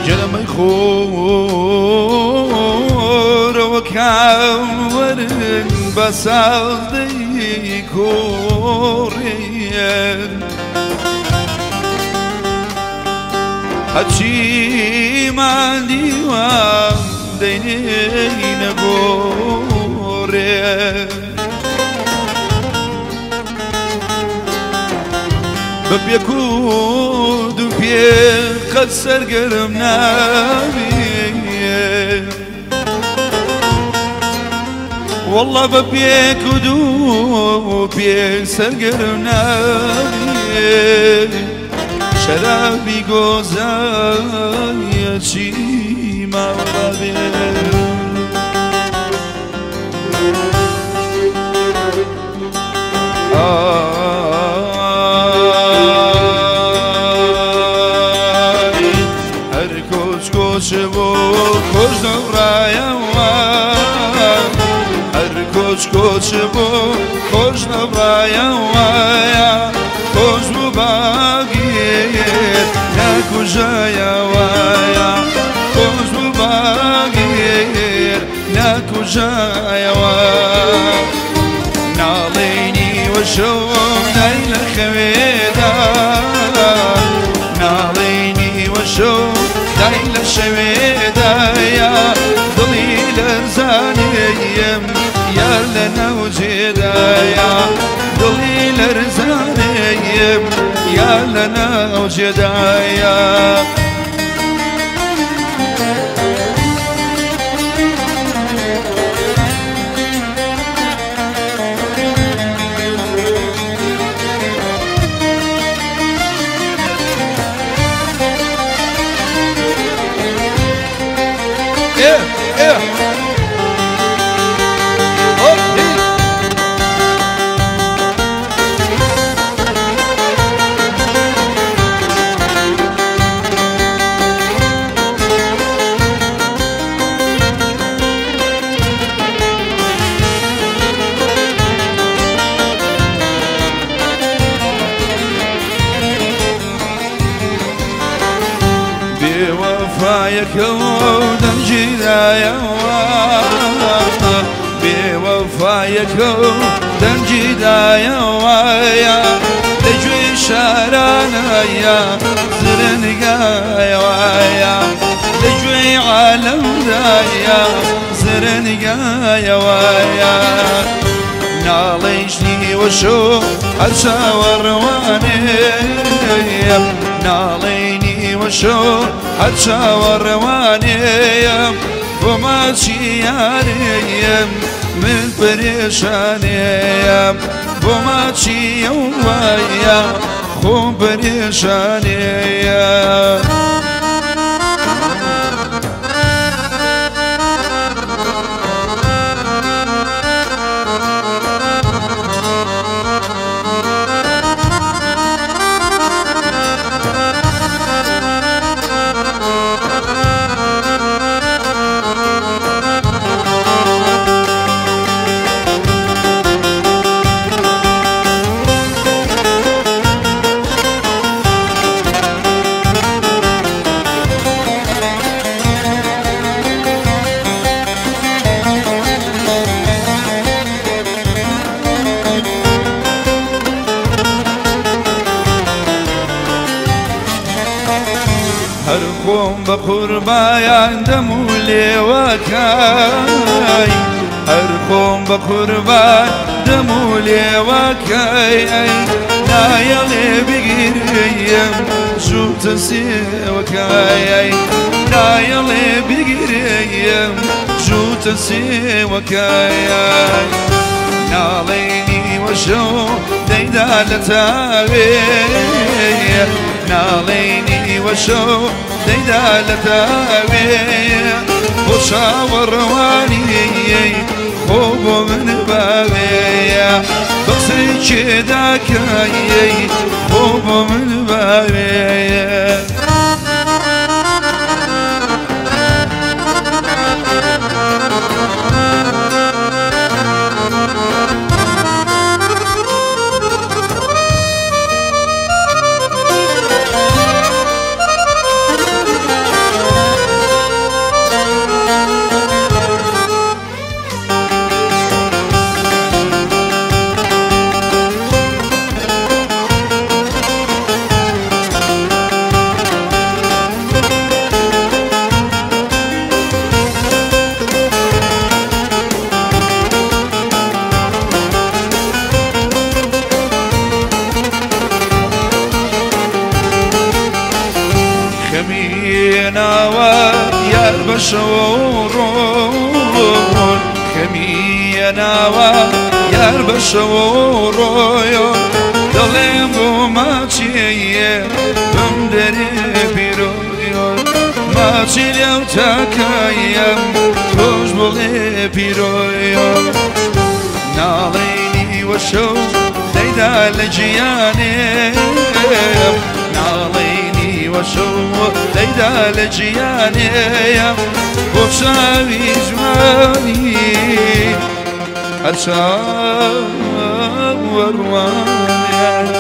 جەلەمەی خۆرەوە کاوەرن بە سازدەی کۆڕێن هەرچیمان دیوە دەینێینە گۆڕێ بە پێکود و پێ قەت سەرگەرم نابێ والله بە پێکود و پێ سەرگەرم نابێ شەرابی گۆزایە چیمان بابێ هەر کۆچ کۆچ بۆ کۆچ دەڕایەوە هەر کۆچ کۆچ بۆ کۆچ دەڕایەوە کۆچ بوو باگیر ناکوژایەوە کۆچ بوو باگیر ناکوژایەوە ناڵێنی وەشەو دای لە خەوێدا ناڵێنی وەشەو دای لە شەوێدایە دڵی لەرزانێیم یار لە ناوجێدایە دڵی لەرزانێیم یار لە ناوجێدایە بێوەفایەکە و دەنگی دایەوە بێوەفایەکە و دەنگی دایەوە لە گوێی شارانایە زرنگایەوە لە گوێی عالەمدایە زرنگایەوە ناڵێژنی وەشۆ هەر چاوەڕوانێم ناڵێنی وەشۆ هەر چاوەڕوانێم بۆ ماچی یارێم من پەرێشانێم بۆ ماچی ئەوایە خۆم پەرێشانێیە. هەر خۆم بە قوربایان دەم و لێوەکەی هەر خۆم بە قوربان دەم و لێوەکەی نایەڵێ بگیریم ژووتە سێوەکەی نایەڵێ بگیریم ژووتە سێوەکەی ناڵێنی وەشەو دەیدا لە تاوێ ناڵێنی وەشەو دەیدا لە تاوێ بۆ چاوەڕوانی خۆ بۆ من باوێ بە قسەی کێداکەی خۆ بۆ من باوێ. خەمی ناوە یار بە شەو ڕۆن، خەمی ناوە یار بە شەو ڕۆیۆ، دەڵێم بۆ ماچیە بم دەرێ پیرۆیۆ، ماچی لەو تاکایەم تۆش بڵێ پیرۆیۆ. ناڵێنی وە شەو دەیدا لە گیانێم، ناڵێنی وە شەو دەیدا لە گیانێم، بۆ چاوی جوانی هەر چاوەڕوانێ.